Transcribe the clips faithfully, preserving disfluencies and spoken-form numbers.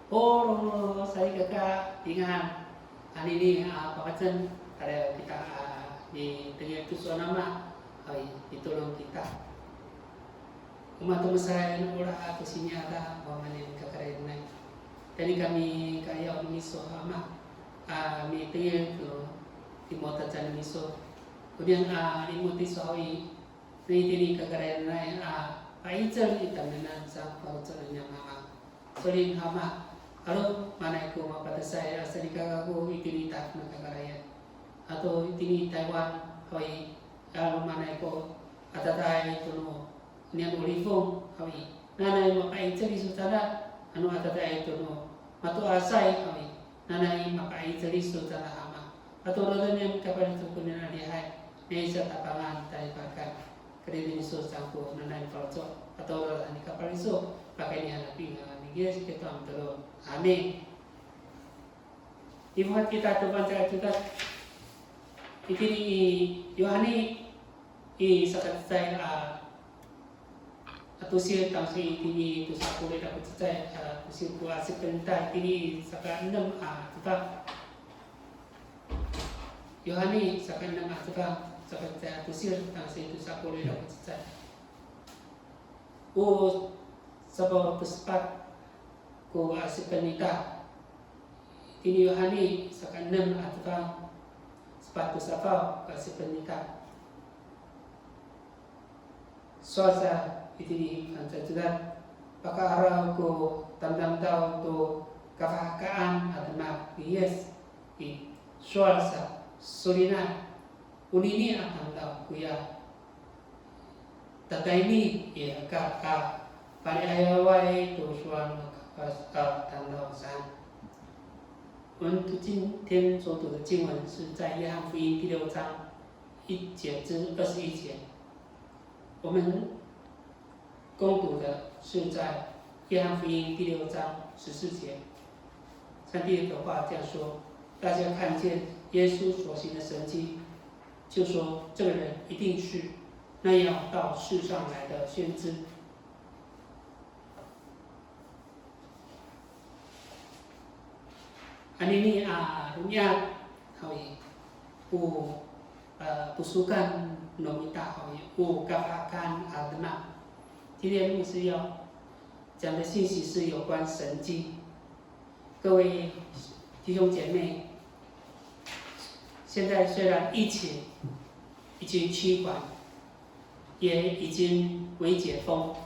Polong no salikaka pingan, anini a pangacen, tayra kita a mitengil to sowal no Ama, haw i, mitolon kita. O matomesaay no olah to sini'ada, o maan i kakarayanay. Tayni kami ka'ayaw no miso Ama, a mitengil to limotacan no miso. Oniyan a limot iso haw i, na itini kakarayanay a pa'icel i tamiyanan saan faloco' niyam Ama. So'elin Ama, 'alomanay ko mapatesay a salikaka ko itini i tahek no kakarayan. Ato itini i Taywan haw i, 'alomanay ko adadaay to no niyam o lifong haw i. Nanay mapa'icel iso cangra, ano adadaay to no mato'asay haw i. Nanay mapa'icel iso cangra Ama. Patoroden niyam i kapaliso ko niyam a lihay, nai satapangan taypakan. Karihaday iso saan ko nanay faloco', patoroden i kapaliso, pakayni i ngangan ni Yis Kristo a mitolon. Amin. Mifohat kita to fangcalay codad. Itini i Yohani i sakacecay a a tosil tangsa itini i tosa polo' ira ko cecay, a tosil ko a sipenta itini i saka enem a cefang. Yohani saka enem a cefang, saka cecay a tosil tangsa i tosa polo' ira ko cecay. O safaw to sepat ko a sipen ita. Itini Yohani saka enem a cefang, sepat to safaw ko a sipen ita. Sowal sa itini fangcalay codad, paka'araw ko tamdamdaw to kafahekaan a demak ni Yis i, sowal sa, solinay, onini a tamdaw koya tatayni i hekal a pali'ayaway to sowal no Kawas a tamdaw saan. 我们读今天所读的经文是在约翰福音第六章一节至二十一节。我们恭读的是在约翰福音第六章十四节。上帝的话这样说：大家看见耶稣所行的神迹，就说：这个人一定是那要到世上来的先知。 Anini a romi'ad haw i, o, e, posokan no mita haw i, o kafahekaan a demak. 今天牧师要讲的信息是有关神迹。各位弟兄姐妹，现在虽然疫情已经趋缓，也已经微解封，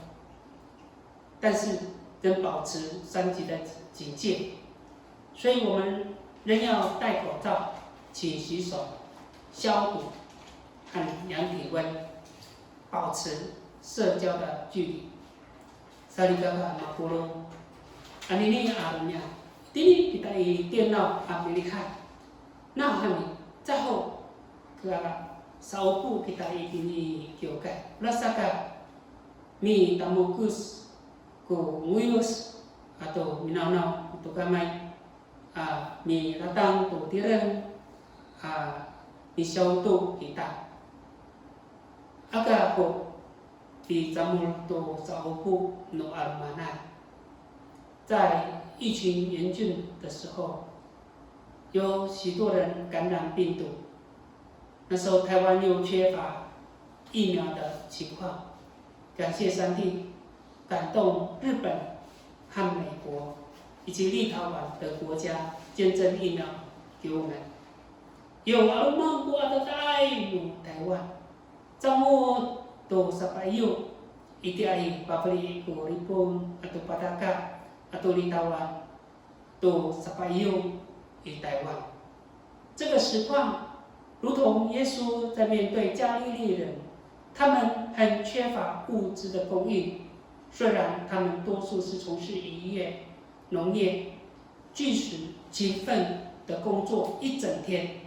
但是仍保持三级的警戒，所以我们仍要戴口罩、勤洗手、消毒和量体温，保持社交的距离。Salikaka mapolong, anini a romi'ad, itini kita i 电脑 a milihay. Nawhani, caho ka sa'opo kita itini i kiwkay. Orasaka, mitamokos ko ngoyos ato minawnaw to kamay, a, milatang to tireng, a, misyaoto kita. Aka ko picamol to sa'opo no 'alomanay. 在疫情严峻的时候，有许多人感染病毒，那时候台湾又缺乏疫苗的情况，感谢上帝感动日本和美国以及立陶宛的国家捐赠疫苗给我们。Yo 'aloman ko adadaay no Taywan, cango'ot to sapaiyo, itiya i pafeli ko Ripon ato Pataka ato Litawan to sapaiyo i Taywan. 这个实况如同耶稣在面对加利利人，他们很缺乏物资的供应，虽然他们多数是从事渔业、农业，即使勤奋的工作一整天，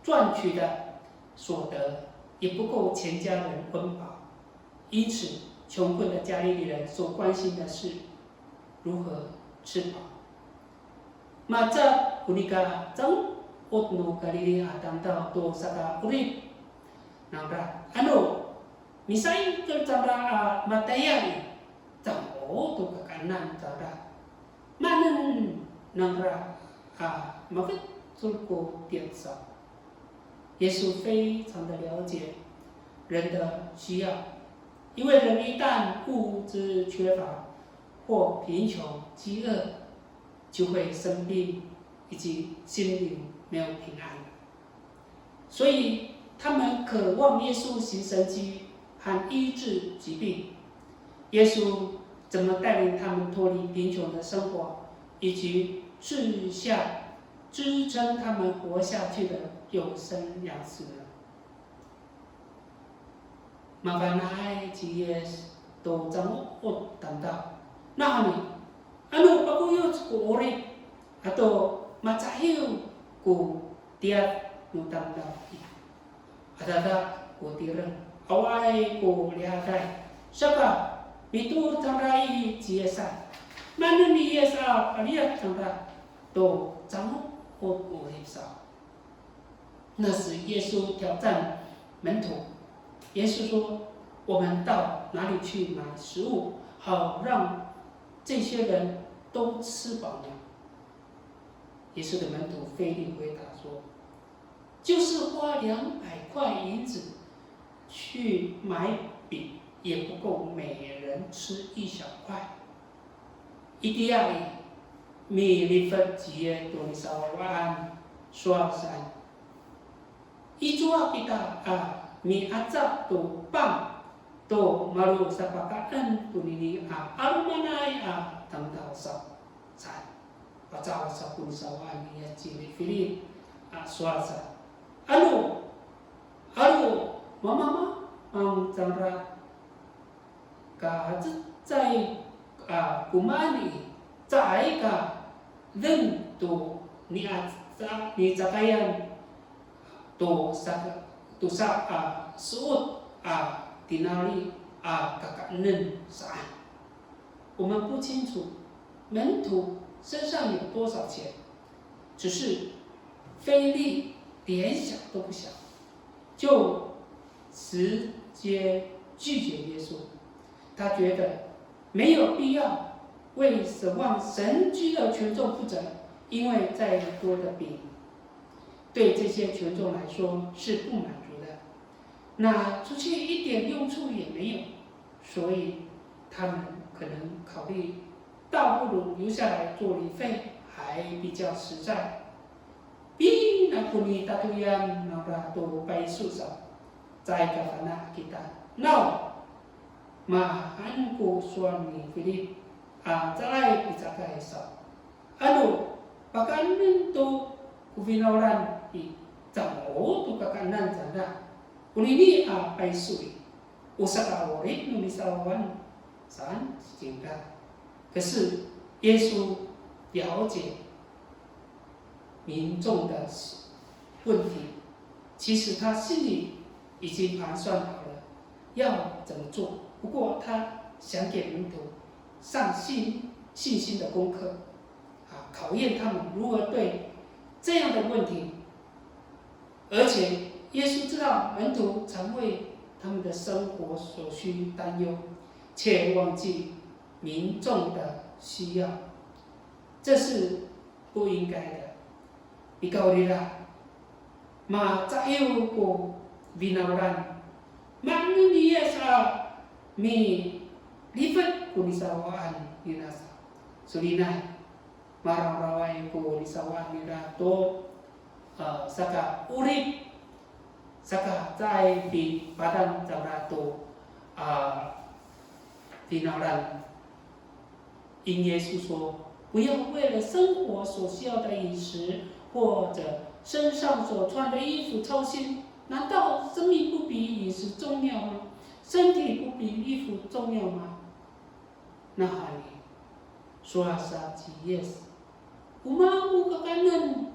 赚取的所得也不够全家人温饱。因此，穷困的加利利人所关心的是如何吃饱。 Maca ko nika cango'ot no Kalili a tamdaw to saka'orip nangra. Ano misa'icel cangra a matayal i, cango'ot to kakaenen cangra. Maanen nangra a mafecol ko tiyad saw. 耶稣非常的了解人的需要，因为人一旦物质缺乏或贫穷、饥饿，就会生病，以及心灵没有平安。所以他们渴望耶稣行神迹和医治疾病。耶稣怎么带领他们脱离贫穷的生活，以及赐下支撑他们活下去的永生粮食呢？Mafana'ay ci Yis to cango'ot tamdaw. Nawhani, ano pakoyoc ko 'orip ato macahiw ko tiyad no tamdaw i, adada ko tireng, awaay ko rihaday. Saka mitoor cangra i ci Yisan. Maanen ni Yis a paliyas cangra to cango'ot ko 'orip saw. 那时耶稣挑战门徒，耶稣说：“我们到哪里去买食物，好让这些人都吃饱呢？”耶稣的门徒腓力回答说：“就是花两百块银子去买饼，也不够每人吃一小块。” Itiya i, milifet ci Yis to nisawawaan, sowal saan, "Icowa kita a mi'acap to pang to malo sapakaen tonini a 'alomanay a tamdaw saw?" saan. Paca'of sa ko nisawawaan ni Yis ci Filip a sowal sa, "Ano, ano mamamang cangra ka cecay a komaen i, caay ka deng to ni'aca, nicakayan to sa, to sa a so'ot a tinali a kakaenen saan." 我们不清楚门徒身上有多少钱，只是腓力连想都不想，就直接拒绝耶稣。他觉得没有必要为守望神居的群众负责，因为再多的饼对这些群众来说是不满足的，那出去一点用处也没有，所以他们可能考虑，倒不如留下来做旅费还比较实在。Pina ko nitatoyan nangra to payso saw, caay ka fana' kita. Naw, mahaen ko sowal ni Filip a caay picakay saw. Ano pakaenen to ko finawlan i, cango'ot to kakaenen cangra. Onini a payso i, o saka'orip no nisawawaan saan cingra. 可是耶稣了解民众的问题，其实他心里已经盘算好了要怎么做，不过他想给门徒上信，信心的功课，啊，考验他们如何对这样的问题，而且耶稣知道门徒常为他们的生活所需担忧，却忘记民众的需要，这是不应该的。Nikawrira, macahiw ko finawlan. Maanen ni Yis a milifet ko nisawawaan ninasa. Solinay, marawraway ko nisawawaan nira to, a, saka'orip, saka caay pipadang cangra to, a, finawlan. 因耶稣说，不要为了生活所需要的饮食或者身上所穿的衣服操心。难道生命不比饮食重要吗？身体不比衣服重要吗？Nawhani, sowal sa ci Yis, o maan ko kakaenen,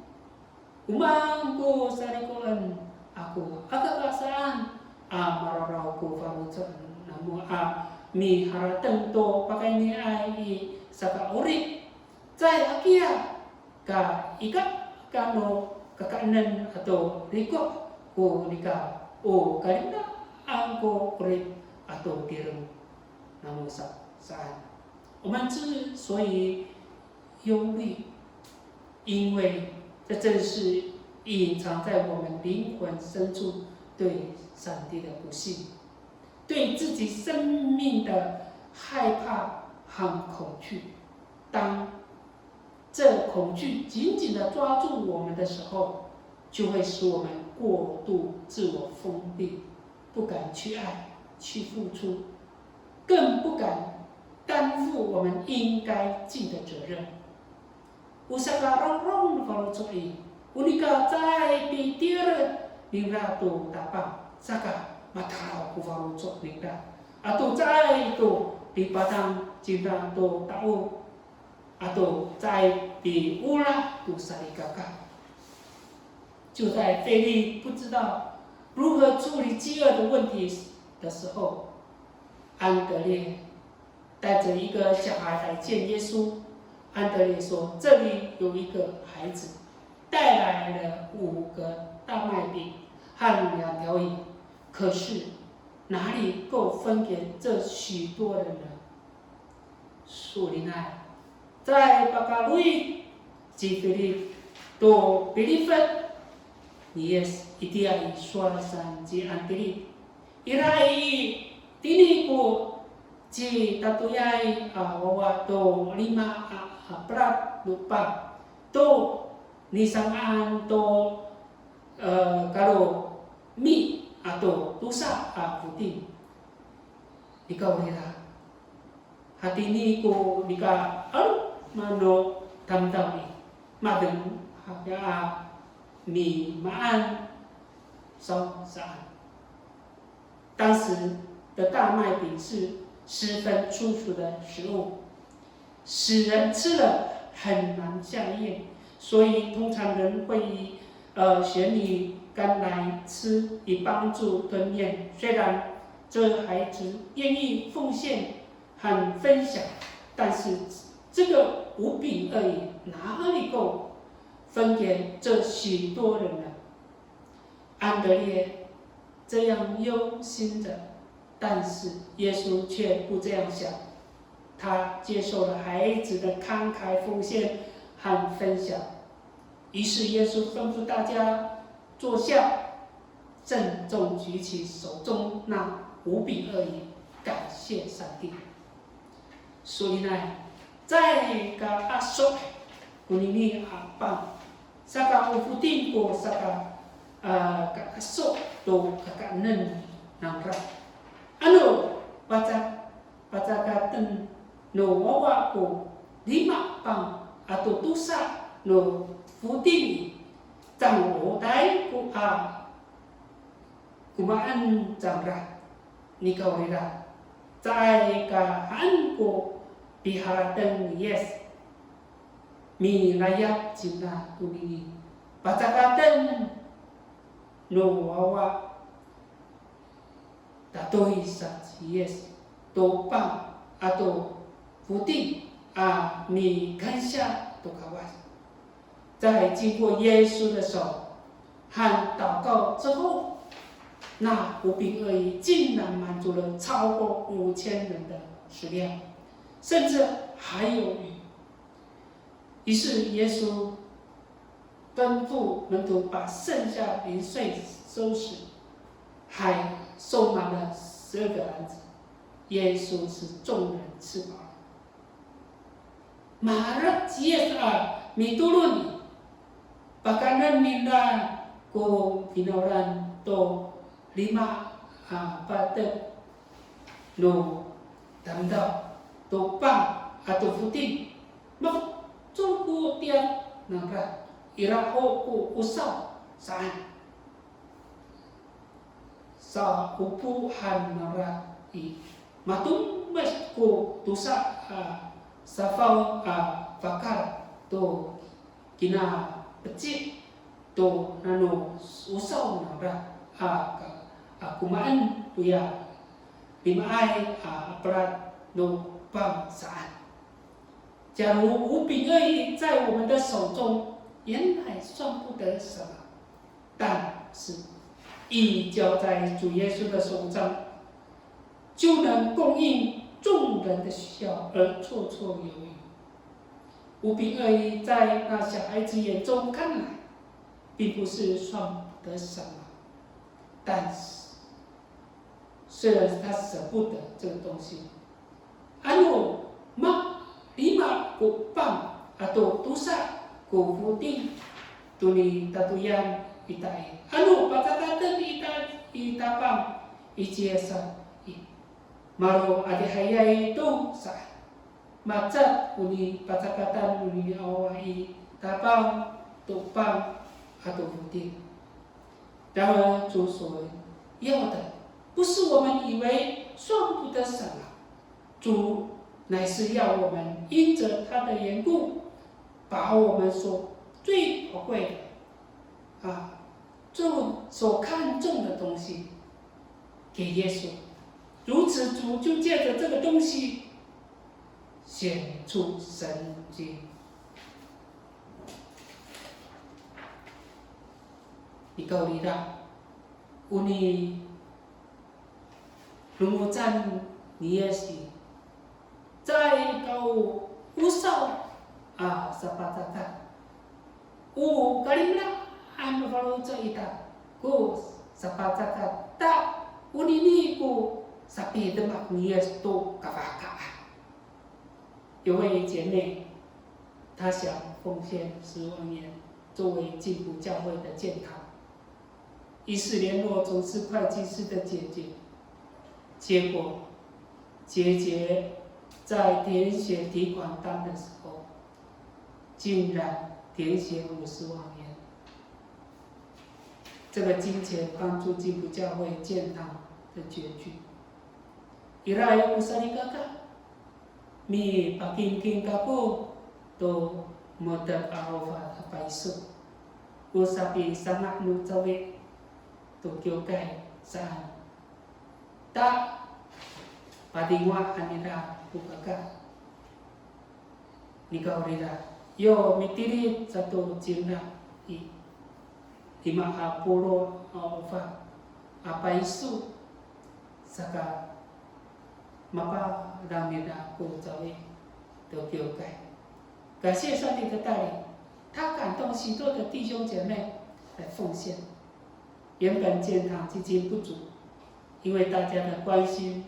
o maan ko sariko'en ako, aka ka saan a marawraw ko faloco' namo a miharateng to pakayniay i saka'orip. Caay hakiya ka ikaka no kakaenen ato riko' ko nika, o kalinaan ko 'orip ato tireng namo sa, saan. 我们之所以忧虑，因为这正是隐藏在我们灵魂深处对上帝的不信，对自己生命的害怕和恐惧。当这恐惧紧紧地抓住我们的时候，就会使我们过度自我封闭，不敢去爱、去付出，更不敢担负我们应该尽的责任。O sakarawraw no faloco' i, o nika caay pitira ningra to Tapang, saka matalaw ko faloco' ningra. Ato caay to pipadang cingra to tao, ato caay piolah to salikaka. 就在腓力不知道如何处理饥饿的问题的时候，安德烈带着一个小孩来见耶稣。安德烈说：“这里有一个孩子带来了五个大麦饼和两条鱼，可是哪里够分给这许多人呢？” So'elinay, caay pakalowid ci Filip to pilifet ni Yis itiya i sowal saan ci Andri. Ira i, tini ko citatoyay a wawa to lima a, a pelat no pang to nisanga'an to, e, kalomi ato tosa a foting. Nikawrira, hatini ko nika 'aloman no tamdaw i, ma'edeng hakiya a mimaan saw saan. 当时的大麦饼是十分粗俗的食物，使人吃了很难下咽，所以通常人会以，呃，咸鱼干来吃，以帮助吞咽。虽然这孩子愿意奉献和分享，但是这个五饼二鱼哪里够分给这许多人呢？ 安德烈这样忧心着，但是耶稣却不这样想。他接受了孩子的慷慨奉献和分享。于是耶稣吩咐大家坐下，郑重举起手中那五饼二鱼，感谢上帝。So'elinay, caay ka aso' konini a pang, saka o foting ko saka, a, ka'aso to kakaenen nangra. Ano paca-, pacakaten no wawa ko lima pang ato tosa no foting i, cango'otay ko a komaen cangra. Nikawrira, caay ka haen ko piharateng ni Yis. Milayap cingra tonini pacakaten no wawa. Tatoy sa ci Yis to pang ato foting a mikansiya to Kawas. 在经过耶稣的手和祷告之后，那五饼二鱼竟然满足了超过五千人的食量，甚至还有余。于是耶稣吩咐门徒把剩下零碎收拾，还收满了十二个篮子。耶稣使众人吃饱了。 Maherek ci Yis a mitolon i, pakaenen ningra ko finawlan to lima a patek no tamdaw to pang ato foting. Mafecol ko tiyad nangra, ira ho ko osaw saan. Sa'opo han nangra i, matomes ko tosa a safaw a fakar to kinapeci to nano osaw nangra a ka, a komaen toya limaay a pelat no pang saan. 假如五饼二鱼在我们的手中，原来算不得什么，但是一交在主耶稣的手上，就能供应众人的需要而绰绰有余。无病而已，在那小孩子眼中看来，并不是算不得什么，但是虽然他舍不得这个东西，ano ma lima ko pang ato tosa ko foting to nitatoyan ita i, ano pacakaten ita i Tapang i ci Yis sa i, malo adihayay to sa. Macad ko nipacakatan no nini a wawa i Tapang to pang ato foting. 然而主所要的不是我们以为算不得什么，主乃是要我们因着他的缘故，把我们所最宝贵的啊，重所看重的东西给耶稣。如此，主就借着这个东西显出神迹。Nikawrira, o nilongocan ni Yis i, caay ka o osaw a sapacakat. O kalimelaan no faloco' ita ko sapacakat ta onini ko sapidemak ni Yis to kafahkaan. 有位姐妹，她想奉献十万元作为静浦教会的建堂。于是联络从事会计师的姐姐，结果姐姐在填写提款单的时候，竟然填写五十万元。这个金钱帮助静浦教会建堂的拮据。Ira ko salikaka, mipakingking kako to mo^tep a ofa a payso. O sapisanga' no cawi' to kiwkay saan. Ta padingwa han nira ko kaka. Nikawrira, yo mitilid sato cingra i, lima a polo' a ofa a payso, saka mapadang nira ko cawi' to kiwkay. 感谢上帝的带领，他感动许多的弟兄姐妹来奉献。原本建堂基金不足，因为大家的关心、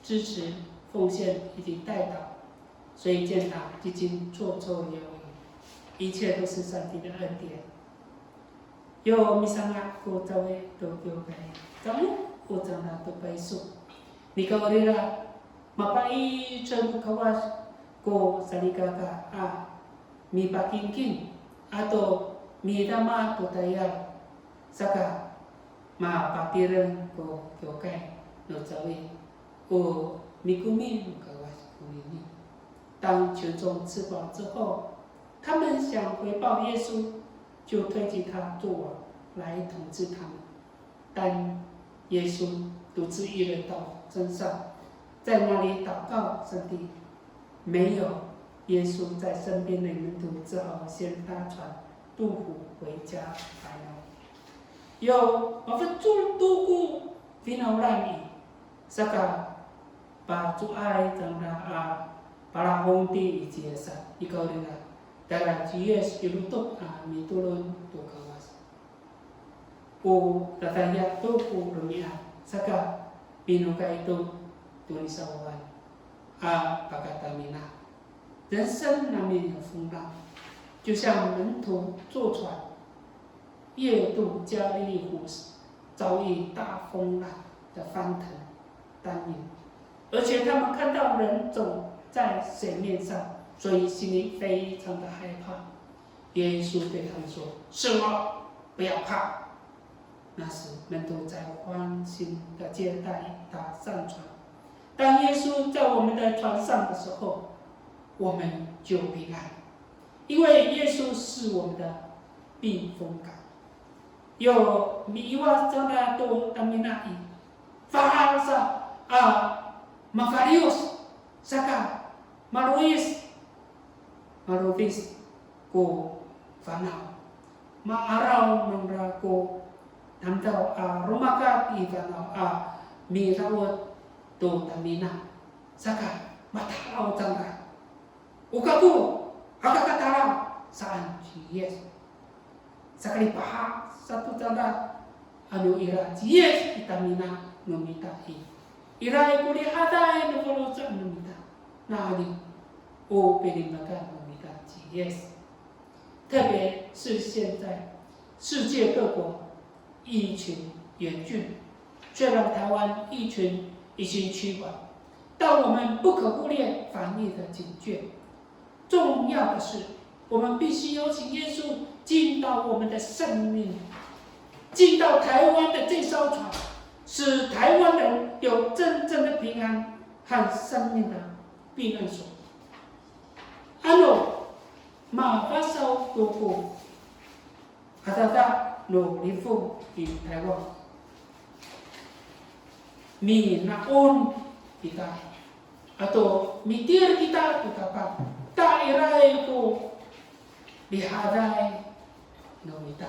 支持、奉献以及代祷，所以建堂基金绰绰有余。一切都是上帝的恩典。 Yo misanga' ko cawi' to kiwkay, cango'ot cangra to payso. Nikawrira, mapa'icel no Kawas ko salikaka a mipakingking ato midama to tayal, saka mapatireng ko kiwkay no cawi'. O mikomi no Kawas konini. 当群众吃饱之后，他们想回报耶稣，就推举他做王来统治他们。但耶稣独自一人到山上，在那里祷告上帝。没有耶稣在身边的门徒只好先搭船渡湖回加百农。Yo mafecol to ko finawlan i, saka paco'ay cangra a palahongti i ci Yis a, nikawrira, tayra ci Yis i lotok a mitolon to Kawas. O dadaya to ko romi'ad, saka pinokay to to nisawaway a pakatamina. 人生难免有风浪，就像门徒坐船越渡加利利湖时，遭遇大风浪的翻腾担忧，而且他们看到人走在水面上，所以心里非常的害怕。耶稣对他们说：“是我，不要怕。”那时门徒才欢欣地接待他上船。当耶稣在我们的船上的时候，我们就平安，因为耶稣是我们的避风港。Yo miiwas cangra to tamina i, fahal sa a mafaliyos, saka malowis, malowis ko fanaw. Ma'araw nangra ko tamdaw a romakat i fanaw a mirawot to tamina. Saka matalaw cangra. O kako, Aka katalaw saan ci Yis. Sakalipahak sato cangra, ano ira ci Yis i tamina no mita i, ira i ko rihaday no faloco' no mita. Nawhani, o pilimekan no mita ci Yis. 特别是现在世界各国疫情严峻，虽然台湾疫情已经趋缓，但我们不可忽略防疫的警戒。重要的是，我们必须邀请耶稣进到我们的生命，进到台湾的这艘船，使台湾人有真正的平安和生命的避难所。Ano mafasaw to ko adada no lifong i Taywan, mina'on kita ato miti'er kita to Tapang, ta iraay ko rihaday no mita.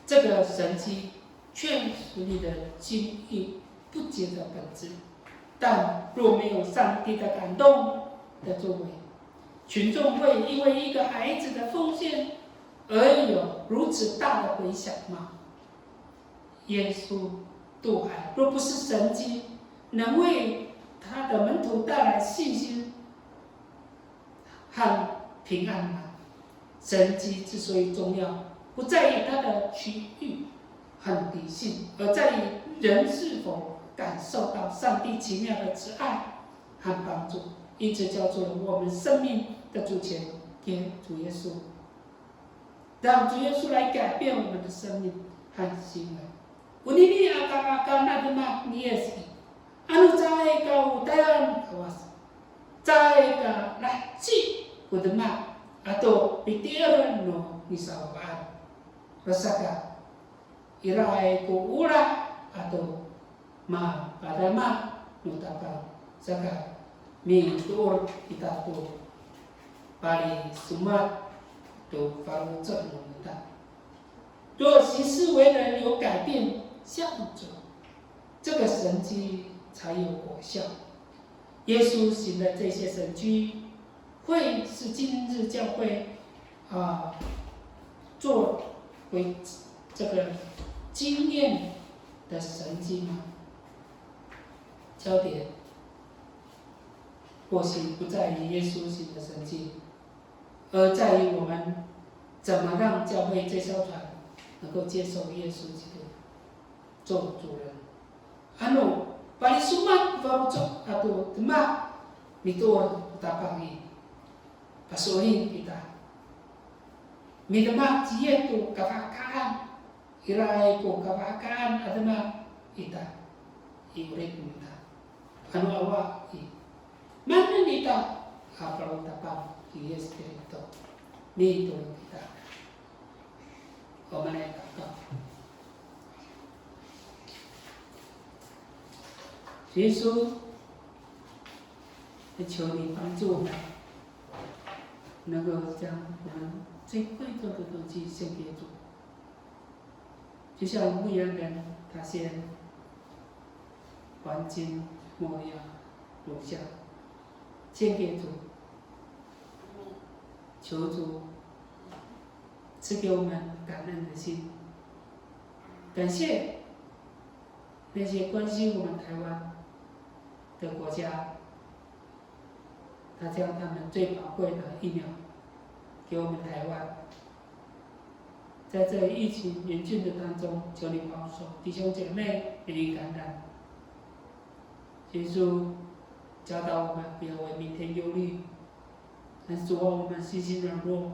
这个神迹确实令人惊异不解的本质，但若没有上帝的感动的作为，群众会因为一个孩子的奉献而有如此大的回响吗？耶稣渡海若不是神迹，能为他的门徒带来信心和平安吗？神迹之所以重要，不在于它的区域和理性，而在于人是否感受到上帝奇妙的慈爱和帮助。因此，交出了我们生命的主权给主耶稣，让主耶稣来改变我们的生命和行为。Onini a kakakan a demak ni Yis i, ano caay ka o tayal no Kawas, caay ka laheci ko demak ato piti'er no nisawawaan. Pasaka iraay ko olah ato mapadama no Tapang, saka mitoor kita to palisomad to faloco' no mita. 若行事为人有改变，向主，这个神迹才有果效。耶稣行的这些神迹，会是今日教会啊作为这个经验的神迹吗？焦点或许不在于耶稣行的神迹，而在于我们怎么让教会这艘船能够接受耶稣基督做主人。Ano palisomad ko faloco' ato demak mitoor to Tapang i, paso'elin kita. Midemak ci Yis to kafahkaan, iraay ko kafahkaan a demak ita i 'orip no mita. Ano awa i, maanen ita a falo Tapang ci Yis Kristo. Mitolon kita. 我们来祷告。主耶稣，求你帮助我们，能够将我们最贵重的东西献给主，就像牧羊人他献黄金、没药、乳香献给主，求主赐给我们感恩的心，感谢那些关心我们台湾的国家，他将他们最宝贵的疫苗给我们台湾。在这疫情严峻的当中，求你保守弟兄姐妹免于感染。耶稣教导我们不要为明天忧虑，但是主啊，我们信心软弱，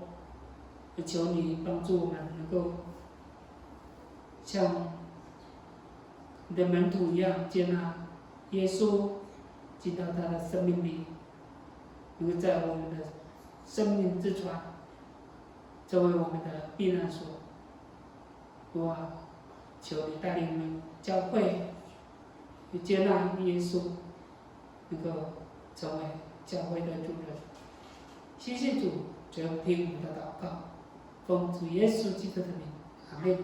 求你帮助我们能够像你的门徒一样接纳耶稣进到他的生命里，能够在我们的生命之船成为我们的避难所。主啊，求你带领我们教会去接纳耶稣，能够成为教会的主人。谢谢主，垂听我们的祷告，奉主耶稣基督的名，阿门。